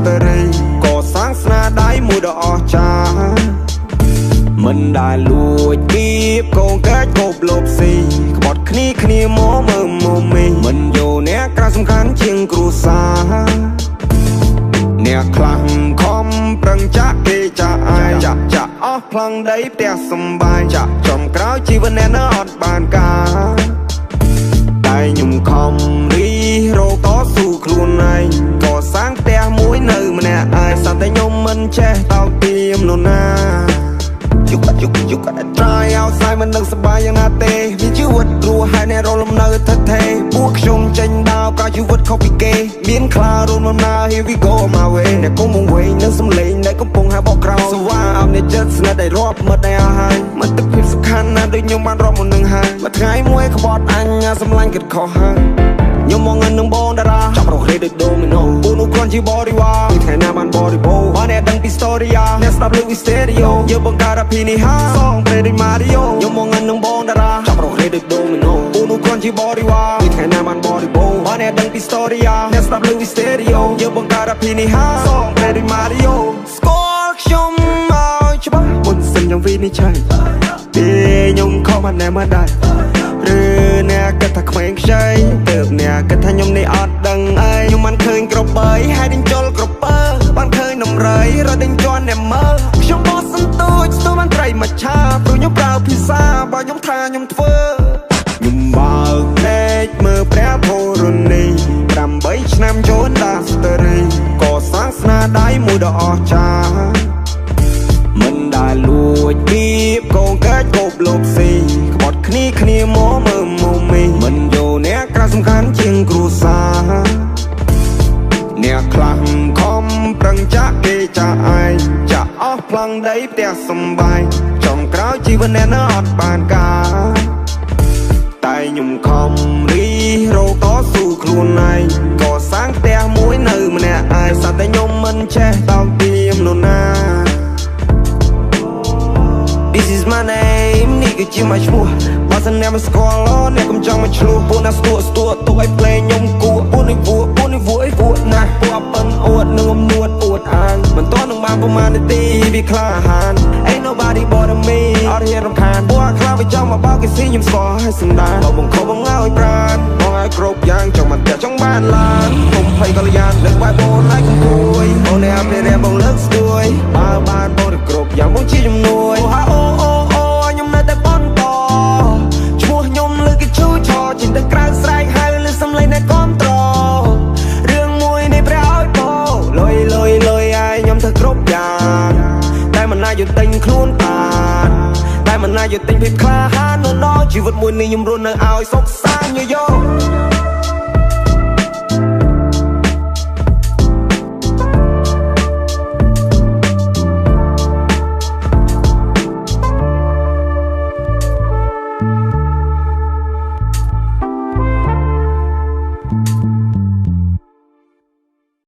industry កសាងស្នាដៃមួយដ៏អស្ចារ្យមិនដែលលួចគៀបកងកាច់កោបលោបស៊ីក្បត់គ្នាគ្នាមកមើលមកមីមិនយកអ្នកក្រៅសំខាន់ជាងគ្រួសារអ្នកខ្លះខំប្រឹងចាក់គេចាក់ឯងចាក់ចាក់អស់ប្លង់ដីផ្ទះសំបាយចាក់ចំក្រោយជីវិតអ្នកនៅអត់បានការតែខ្ញុំខំរីរកតស៊ូខ្លួនឯងកសាងផ្ទះមួយនៅម្នាក់ឯងសន្តែខ្ញុំមិនចេះតោកទៀមនរណា You gotta try outside មិននឹងសប្បាយយ៉ាងណាទេមានជីវិតរស់ហើយអ្នករលំនៅថិតថេរពួកខ្ញុំចេញដើរប្រើជីវិតខុសពីគេ មានខ្លារួមដំណើរ here we go my way អ្នកគុំវង្វេងនឹងសំលេងដែលកំពុងហៅបកក្រោយសវ៉ាអោបអ្នកចិត្តស្និទ្ធដែលរាប់មិត្តដែលអស់ហើយមិត្តភាពសំខាន់ណាស់ដូចខ្ញុំបានរាប់មុននឹងហើយមួយថ្ងៃមួយក្បត់អញសម្លាញ់គិតខុសហើយខ្ញុំមកងិននឹងបងតារាចាប់រកគ្នាដូចដូមីណូពូនោះគ្រាន់ជាបរិវារពីថ្ងៃណាបានបរិបូរបើអ្នកដឹងពី story អ្នកស្ដាប់លើវី stereo យើងបង្កើតអភិនិហាសងព្រេដូច Mario ខ្ញុំមកងិននឹងបងតារាចាប់រកគ្នាដូចដូមីណូពូនោះគ្រាន់ជាបរិវារពីថ្ងៃណាបានបរិបូរបើអ្នកដឹងពី story អ្នកស្ដាប់លើវី stereo យើងបង្កើតអភិនិហាសងព្រេដូច Mario ស្គាល់ខ្ញុំឲ្យច្បាស់មុនសិនខ្ញុំវិនិច្ឆ័យទេខ្ញុំខំបានណែមកដែរឬអ្នកគិតថាក្មេងខ្ចីទើបអ្នកគិតថាខ្ញុំនេះអត់ដឹងអីខ្ញុំបានឃើញក្របីហើយដេញជុលក្រពើបានឃើញនំរៃរត់ដេញជន់អ្នកមើលខ្ញុំបោះសន្ទូចស្ទូបានត្រីមួយឆាព្រោះខ្ញុំប្រើភាសាបើខ្ញុំថាខ្ញុំធ្វើខ្ញុំបើកភ្នែកមើលព្រះធរណី8ឆ្នាំចូល industry កសាងស្នាដៃមួយដ៏អស្ចារ្យ មិនដែលលួចគៀបកងកាច់កោបលោបស៊ីក្បត់គ្នាគ្នាមកមើលមកមីមិនយកអ្នកក្រៅសំខាន់ជាងគ្រួសារអ្នកខ្លះខំប្រឹងចាក់គេចាក់ឯងចាក់អស់ប្លង់ដីផ្ទះសំបាយចំក្រោយជីវិតអ្នកនៅអត់បានការតែខ្ញុំខំរីរកតស៊ូខ្លួនឯងកសាងផ្ទះមួយនៅម្នាក់ឯងសត្វតែខ្ញុំមិនចេះតោកទៀមនរណា This is my name នេះគឺជាមកឈ្មោះបើសិនអ្នកមិនស្គាល់អ្នកកុំចង់មកឆ្លោះពួកណាស្ទួស្ទួទុកឲ្យភ្លេងខ្ញុំគួពួកនេះវក់ពួកនេះវក់អីវក់ណាស់ពួកអប៉ិនអួតនឹងអំនួតអួតអាងមិនតនឹងបានប្រមាណនាទីវាក្លាហាន Ain't nobody bother me អត់ហ៊ានរំខានពួកខ្លះវាចង់មកបោកគេស៊ីខ្ញុំស្គាល់ឲ្យសន្តានបងបង្ខំបងឲ្យប្រានបងឲ្យគ្រប់យ៉ាងចង់មកផ្ទះចង់បានឡានកុំភ័យកល្យានលើកបាយបងឲ្យកុំគួយបងនេះអភិរក្សបងលើកស្ទួយបើបានបងទៅគ្រប់យ៉ាងបងជាជំនួយអូហាអូអូអូខ្ញុំនៅតែបន្តឈ្មោះខ្ញុំលើគេឈូឆចេញទៅក្រៅស្រែកហៅលើសំឡេងអ្នកគាំទ្ររឿងមួយនេះព្រះឲ្យបងលុយលុយលុយឲ្យខ្ញុំធ្វើគ្រប់យ៉ាងតែមិនណាយកទិញខ្លួនបានតែមិនណាយកទិញភាពក្លាហាននៅដល់ជីវិតមួយនេះខ្ញុំរស់នៅឲ្យសុខសាន្តយោយោ។